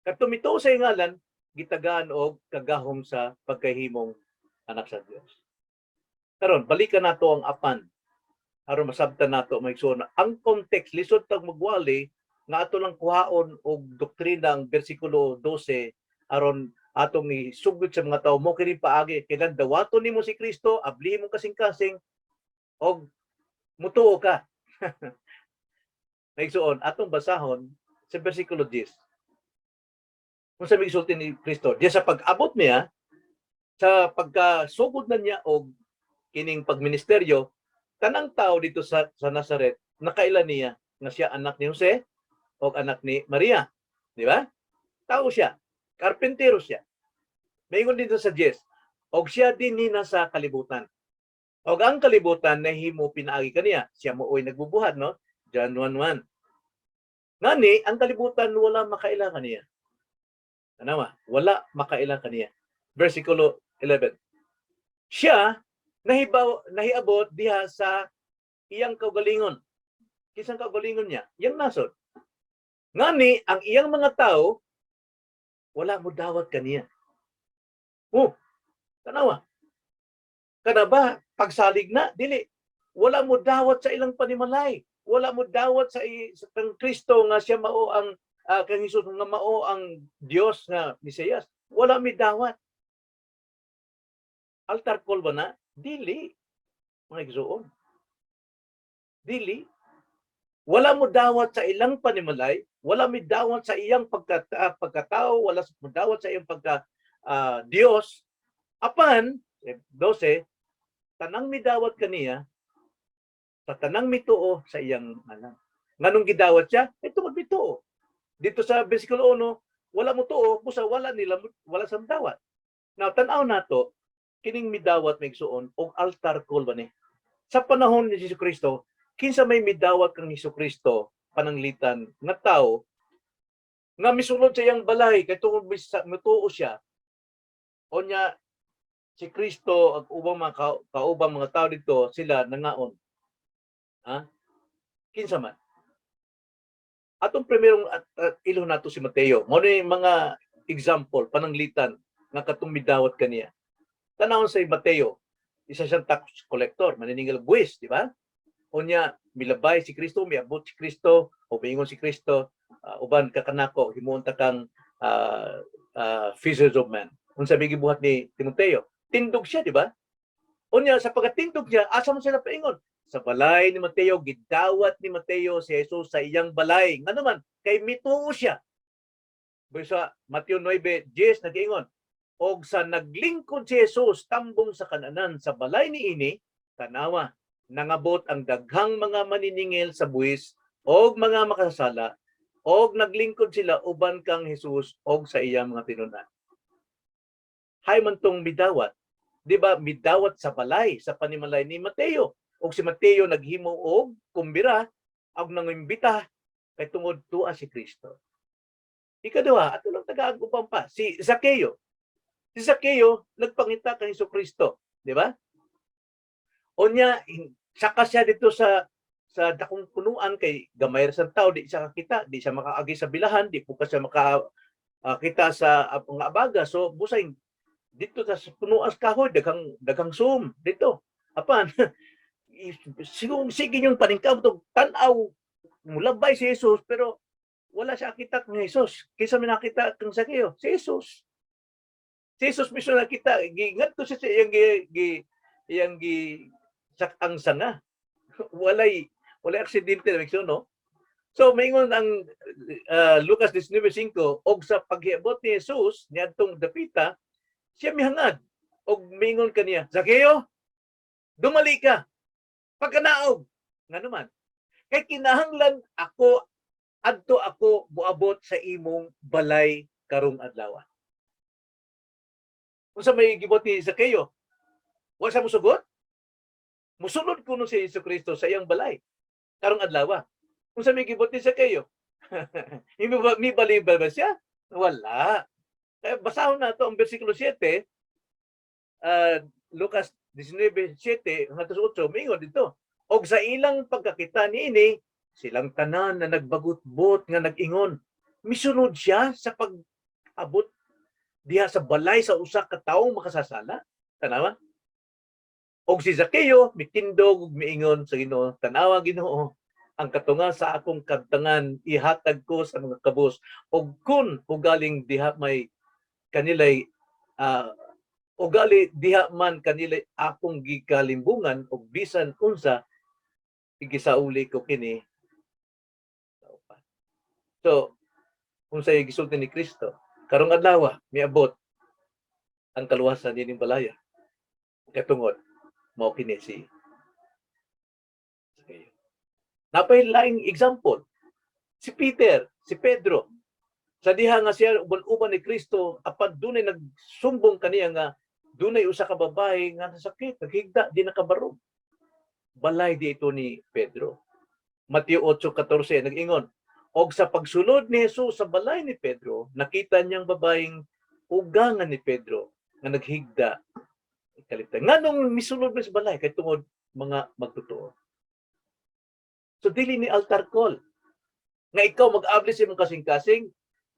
Katong mituo sa iyang ngalan, gitagaan og kagahom sa pagkahimong anak sa Dios. Karon, balikan nato ang "apan" aron masabtan nato, mga igsoon. Ang context, lisod tag magwali nga ato lang kuhaon og doktrina ang bersikulo 12 aron atong isugod sa mga tao mo kini paagi kailan dawaton nimo si Kristo, abli mo kasing-kasing og mutuo ka. Mga igsoon, atong basahon sa bersikulo 10 kung sa gisulti ni Kristo diya sa pag-abot niya, sa pagkasugod na niya og kining pagministeryo. Tanang tao dito sa Nazaret nakaila niya nga siya anak ni Jose o anak ni Maria, di ba? Tao siya, karpentero siya. Maingon dito sa 10, og siya dinhi na sa kalibutan. Og ang kalibutan nahimo pinaagi kaniya. Siya maoy nagbubuhat, no? John 1:1. Ngani, ang kalibutan wala makaila kaniya. Tanawa, wala makaila kaniya. Versikulo 11. Siya nahibaw, nahiabot diha sa iyang kaugalingon. Kinsang kaugalingon niya? Iyang nasod. Ngani, ang iyang mga tao wala mo dawat kaniya. Oh, tanawa. Kana ba pagsalig na? Dili. Wala mo dawat sa ilang panimalay. Wala mo dawat sa kang Kristo nga siya mao ang kang Hesus nga mao ang Dios nga Mesiyas. Wala mi dawat. Altar call ba na? Dili. Mga igsoon. Dili. Wala mo dawat sa ilang panimalay, wala mi dawat sa iyang pagkatao, wala mo dawat sa iyang pagka Dios. Apan, 12, tanang midawat kaniya, sa tanang mituo sa iyang ngalan. Nganong gidawat siya? Ay tungod mituo. Dito sa versikulo 1, wala mo tuo, busa wala nila, wala sa dawat. Now, tan-aw nato, kining midawat, mga igsuon, og altar call ba ni? Sa panahon ni Jesu Kristo, kinsa may midawat kang Hesus Kristo pananglitan nga tao nga misulod sa iyang balay kay tungod mituo siya, o nya si Kristo ag ubang mga kaubang mga tao dito sila nangaon, ha? Kinsa man atong primerong at ilo nato si Mateo mo ni mga example pananglitan nga katong midawat kaniya. Tanawon sa Mateo, isa siyang tax collector, maniningil buwis, di ba? Unya milabay si Kristo, miabot si Kristo o miingon si Kristo, "Uban ka kanako, himuon ta kang fishers of men." Unsa may gibuhat ni Timoteo? Tindog siya, di ba? Unya sa pagkatindog niya, asa mo sila paingon? Sa balay ni Mateo. Gidawat ni Mateo si Jesus sa iyang balay. Ngano man? Kay mituo siya. Sa Mateo 9:10 nag-ingon, og sa naglingkod si Jesus tambong sa kananan sa balay niini, tanawa, nangabot ang daghang mga maniningil sa buwis og mga makasasala og naglingkod sila uban kang Jesus og sa iyang mga tinun-an. Hay man tong midawat. Di ba midawat sa balay, sa panimalay ni Mateo? Og si Mateo naghimo og kumbira og nangimbita kay tungod tua si Kristo. Ikaduha, ato lang tagaan uban pa si Zaccheo. Si Zaccheo nagpangita kang Hesus Kristo, di ba? Unya saka siya dito sa dakong punuan kay gamay ra sa tao, di siya kakita, di siya makaagi sa bilahan, di po ka siya maka kita sa mga abaga. So busay dito sa punuan sa kahoy, daghang daghang sum dito. Apan siguro sige yung paningkamot og tan-aw, mulabay si Jesus, pero wala siya kita kang Jesus. Kinsa may nakita kang Zaccheo? Si Jesus. Si Jesus mismo nakita, gingadto siya sa iyang gi sak ang sanga. Walay aksidente na, no? So maingon ang Lucas 19:5, og sa paghiabot ni Jesus niadtong dapita, siya mihangad og mingon kaniya, "Zaccheo, dumali ka. Pagkanaog." Ngano man? Kay kinahanglan ako adto ako moabot sa imong balay karong adlaw. Unsa may gibuhat ni Zaccheo? Wa siya musugot? Musulod kuno si Jesu Kristo sa iyang balay karong adlaw. Unsa may gibuhat ni Zaccheo? Mi bali ba siya? Wala. Kaya basahon nato ang bersikulo 7. Lucas 19:7 hangtod sa 8, mingon dito. Og sa ilang pagkakita niini, silang tanan na nagbagot-bot nga nag-ingon, "Misunod siya sa pag-abot diha sa balay sa usa ka tawo makasasala." Tanawa. Og si Zakeo mitindog ug miingon sa Ginoo, "Tanawa, Ginoo, ang katunga sa akong kabtangan ihatag ko sa mga kabus, ug kun ugaling diha may kanilay ugali diha man kanilay akong gikalimbungan og bisan unsa, igisauli ko kini." So, unsay gisulti ni Kristo? "Karong adlaw miabot ang kaluwasan nining balaya kay tungod mao kini si Zacchaeus." Napay laing example. Si Peter, si Pedro, sa diha nga siya uban-uban ni Kristo, apan dunay nagsumbong kaniya nga dunay usa ka babae nga nasakit, naghigda, di nakabarog. Balay di ito ni Pedro. Mateo 8:14 nag-ingon, "Og sa pagsulod ni Jesus sa balay ni Pedro, nakita niyang babaeng ugangan ni Pedro nga naghigda kalimtan." Nganong misulod sa balay? Kay tungod mga magtotoo. So dili ni altar call. Nga ikaw mag-abli sa imong kasing-kasing,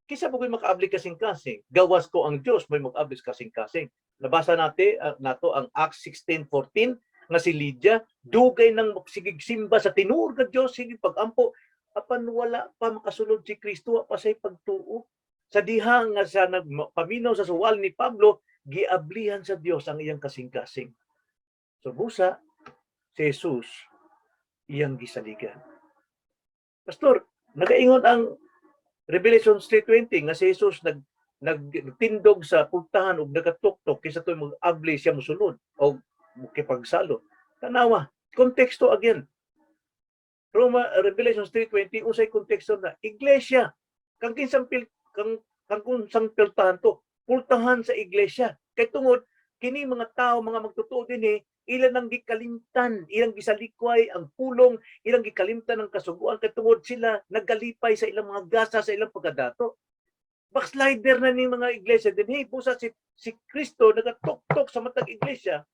kinsa ba ko'y makaabli kasing-kasing? Gawas ko ang Dios may mag-abli sa kasing-kasing. Nabasa natin nato ang Acts 16:14 nga si Lydia dugay nang sigig simba sa tinuod nga Dios, sige pagampo, apan wala pa makasulod si Kristo, wa pa say pagtuo. Sa diha nga siya nagpaminaw sa suwal ni Pablo, giablihan sa Dios ang iyang kasing-kasing. So busa si Jesus iyang gisaligan. "Pastor, nagaingon ang Revelation 3:20 nga si Jesus nagtindog sa pultahan ug nagatuktok, kinsa to'y mag-abli, siya mosulod o mukipagsalo." Tanawa, konteksto again. Roma Revelation 3:20, unsay konteksto na? Iglesia. Kang kinsang pil kang kang kunsang pultahan to? Pultahan sa iglesia. Kay tungod kini mga tao, mga magtotoo dinhi, ilan ang gikalimtan, ilang gisalikway ang pulong, ilang gikalimtan ang kasuguan kay tungod sila nagkalipay sa ilang mga gasa, sa ilang pagkadato. Backslider na ni mga iglesia dinhi. Busa si Kristo nagatuktok sa matag iglesia.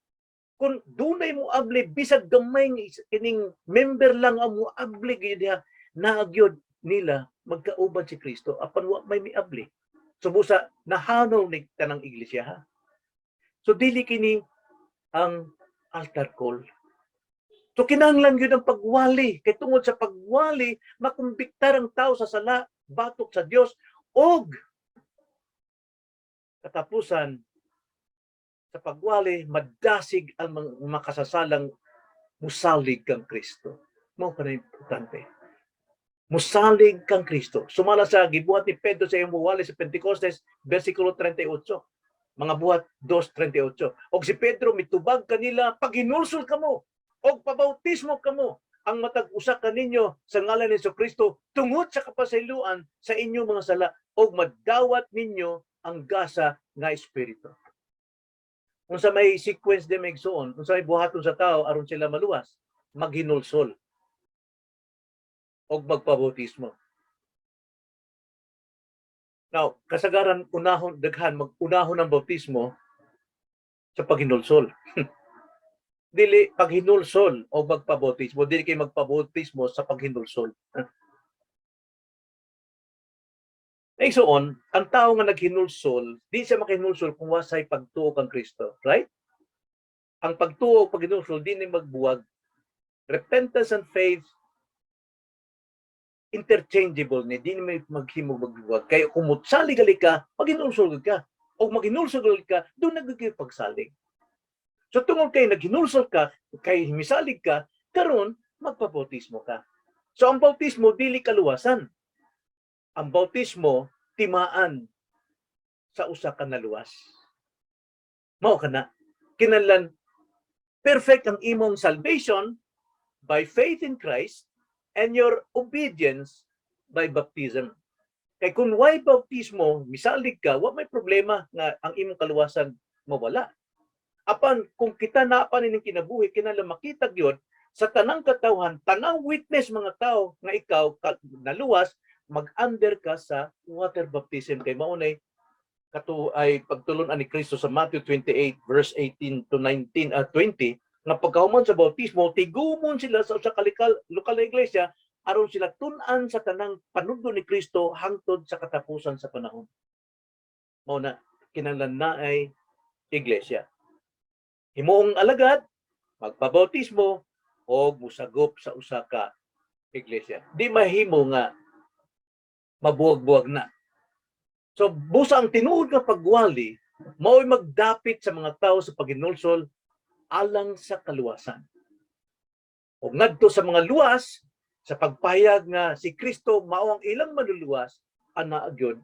Kung dunay mo abli, bisag gamay nga kining member lang ang mo abli gyud diha, naa gyud nila magkauban si Kristo, apan wa may miabli. So busa nahanol ni tanang iglesia, ha. So dili kini ang altar call. So kinahanglan gyud ang pagwali kay tungod sa pagwali makumbiktar ang tao sa sala batok sa Dios, og katapusan sa pagwali madasig ang mga makasasalang musalig kang Kristo. Mao pa na importante. Musalig kang Kristo. Sumala sa gibuhat ni Pedro sa iyang muwali sa Pentecostes, versikulo 38. Mga Buhat 2:38. Og si Pedro mitubag kanila, "Paghinulsol kamo og pabautismo kamo ang matag usa kaninyo sa ngalan ni Kristo tungod sa kapasayloan sa inyong mga sala, og madawat ninyo ang gasa nga Espiritu." Unsa may sequence de megsuon, unsa may buhaton sa tao aron sila maluwas? Maghinulsol og magpabautismo. Now, kasagaran unahon daghan mag-unahon ang bautismo sa paghinulsol. Dili paghinulsol o magpabautismo, dili kay magpabautismo sa paghinulsol. Igsoon, ang tao nga naghinulsol, di siya makahinulsol kung wasay pagtuo kang Kristo, right? Ang pagtuo o paghinulsol di ni magbuwag. Repentance and faith, interchangeable ni, di ni may maghimo magbuwag. Kaya kung mutsalig gali ka, maghinulsol ka. O maghinulsol gali ka, doon nagiging pagsalig. So tungod kay naghinulsol ka, kay misalig ka, karon magpabautismo ka. So ang bautismo dili kaluwasan. Ang bautismo timaan sa usa ka naluwas. Mao kana. Kinahanglan perfect ang imong salvation by faith in Christ and your obedience by baptism. Kay kung way bautismo, misalig ka, wa may problema nga ang imong kaluwasan mawala. Apan kung kita naa pa nining kinabuhi, kinahanglan makita gyud sa tanang katawhan, tanang witness mga tao nga ikaw naluwas, mag-under ka sa water baptism kay mao nay Kato ay pagtulon-an ni Kristo sa Matthew 28 verse 18 to 19 at 20 nga pagkahuman sa bautismo, tigumon sila sa usa ka lokal na iglesia aron sila tun-an sa tanang panudlo ni Kristo hangtod sa katapusan sa panahon. Mao na kinahanglan na ay iglesia. Himuong alagad, magpabautismo o musagop sa usa ka iglesia. Di mahimo nga mabuwag-buwag na. So busa ang tinuod nga pagwali mao'y magdapit sa mga tao sa paghinulsol alang sa kaluwasan. O ngadto sa mga luwas sa pagpahayag nga si Kristo mao ang ilang manluluwas, ana gyud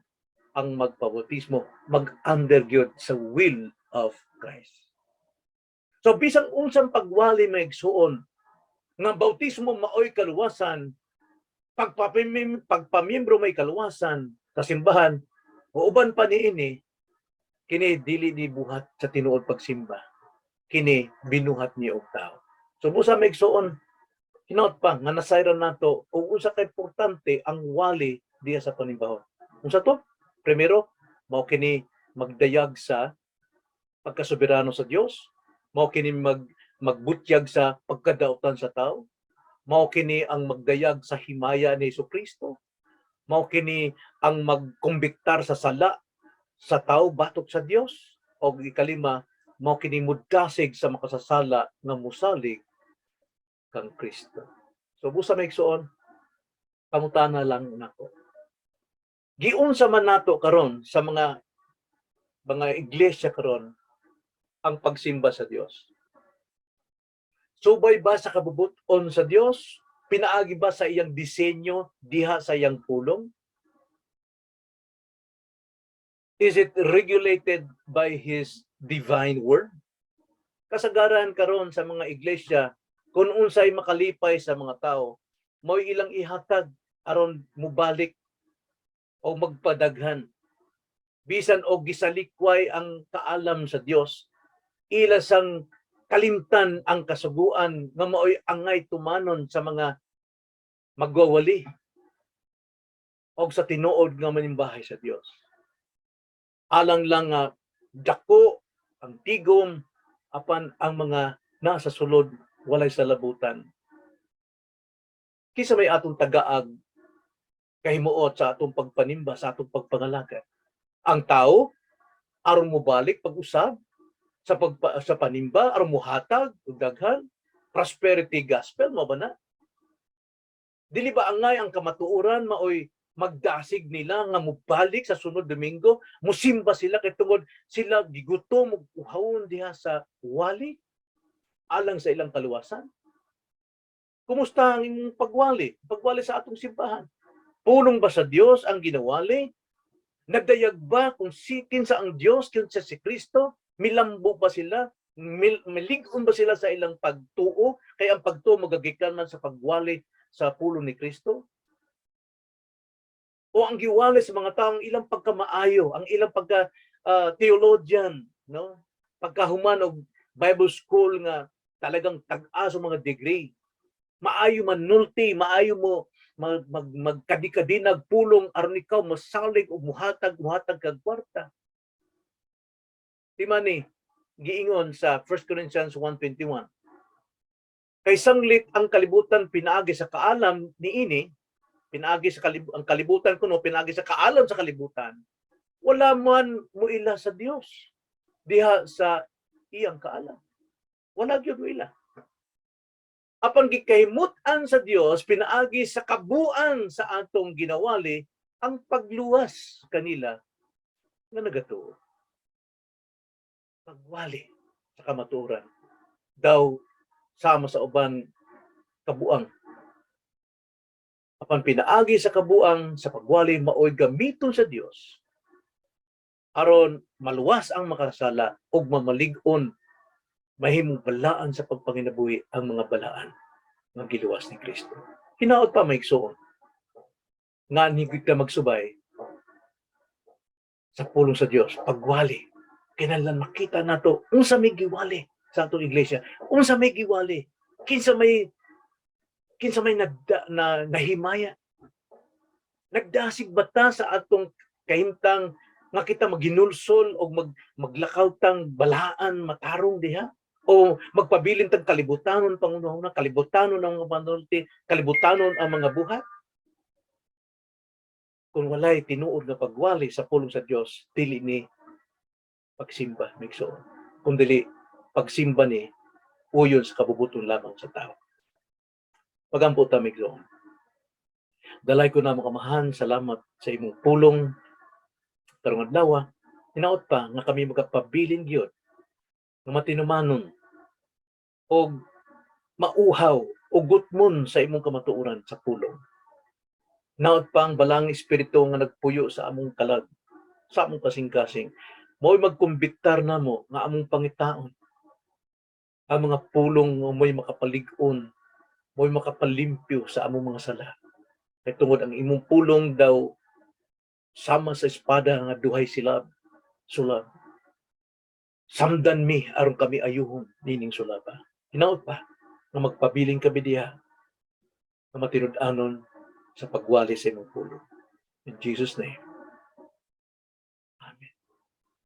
ang magpabautismo, mag-under gyud sa will of Christ. So bisang unsang pagwali, mga igsuon, nga bautismo maoy kaluwasan, pagpamiyembro may kaluwasan sa simbahan o uban pa niini, kini dili ni buhat sa tinuod pagsimba. Kini binuhat ni og tao. So busa, mga igsuon, hinaut pa nga nasayran nato og unsa ka importante ang wali diya sa panimbahon. Unsa to? Primero, mao kini magdayag sa pagkasoberano sa Dios, mao kini magbutyag sa pagkadautan sa tao, mao kini ang magdayag sa himaya ni Kristo, mao kini ang magkumbiktar sa sala sa tao batok sa Dios, og ikalima, mao kini mudasig sa makasasala nga musalig kang Kristo. So busa, mga igsuon, pangutana lang nako. Giunsa man nato karon sa mga iglesia karon ang pagsimba sa Dios? Subay ba sa kabubut-on sa Dios? Pinaagi ba sa iyang disenyo diha sa iyang pulong? Is it regulated by His divine word? Kasagaran karon sa mga iglesia, kung unsay makalipay sa mga tao, mo'y ilang ihatag aron mubalik o magpadaghan. Bisan og gisalikway ang kaalam sa Dios, ila sang kalimtan ang kasuguan nga maoy angay tumanon sa mga magwawali og sa tinuod nga manimbahay sa Dios. Alang lang nga dako ang tigom, apan ang mga nasa sulod walay salabutan. Kinsa may atong tagaag kahimuot sa atong pagpanimba, sa atong pagpangalagad? Ang tao aron mobalik pag-usab sa panimba, aron mohatag og daghan prosperity gospel mo ba na? Dili ba angay ang kamatuoran maoy magdasig nila nga mobalik sa sunod Domingo, musimba sila kay tungod sila gigutom ug uhawon diha sa wali alang sa ilang kaluwasan? Kumusta ang imong pagwali? Pagwali sa atong simbahan? Pulong ba sa Dios ang ginawali? Nagdayag ba kung si kinsa ang Dios, kinsa si Kristo? Milambo ba sila? Milig-on ba sila sa ilang pagtuo? Kay ang pagtuo magagikan man sa pagwali sa pulong ni Kristo? O ang giwali sa mga taong ilang pagkamaayo, ang ilang pagka theologian, no? Pagkahuman og Bible school nga talagang tag-as ang mga degree. Maayo man nulti, maayo mo magkadi-kadinag pulong aron ikaw masalig og muhatag kag kwarta. Di man ni giingon sa 1 Corinthians 1:21? Kay sanglit ang kalibutan pinaagi sa kaalam niini, pinaagi sa ang kalibutan kuno pinaagi sa kaalam sa kalibutan, wala man muila sa Dios diha sa iyang kaalam. Wala gyud muila. Apan gikahimut-an sa Dios pinaagi sa kabuan sa atong ginawali ang pagluwas kanila nga nagatuo. Pagwali sa kamatuoran daw sama sa uban kabuang. Apan pinaagi sa kabuang sa pagwali, maoy gamiton sa Dios aron maluwas ang makasala ug mamalig-on, mahimong balaan sa pagpanginabuhi ang mga balaan nga giluwas ni Kristo. Hinaot pa, mga igsoon, nga higit ka magsubay sa pulong sa Dios, pagwali. Kinahanglan makita nato unsa may giwali sa atong iglesia, unsa may giwali, kinsa may nahimaya. Nagdasig ba ta sa atong kahimtang Nga kita maginulsol o maglakaw tang balaan matarong diha? O magpabilin tang kalibutanon panghunahuna, kalibutanon ang mga panulti, kalibutanon ang mga buhat? Kung walay tinuod nga pagwali sa pulong sa Dios, dili ni pagsimba, migsuon. Kung dili pagsimba ni uyon sa kabubuton lamang sa tao. Pagampo ta, migsuon. Dalaygon namo Amahan, salamat sa imong pulong karong adlaw. Hinaot pa nga kami magapabilin gyud nga matinumanon og mauhaw o gutmon sa imong kamatuoran sa pulong. Hinaot pa ang Balaang Espiritu nga nagpuyo sa among kalag, sa among kasing-kasing, mao'y magkumbiktar namo nga among pangitaon ang mga pulong nga mo'y makapalig-on, mo'y makapalimpyo sa among mga sala. Kay tungod ang imong pulong daw sama sa espada nga duhay silab, sulab. Samdan mi aron kami ayuhon nining sulaba. Hinaot pa nga magpabiling kami diha nga matinud-anon sa pagwali sa imong pulong. In Jesus' name.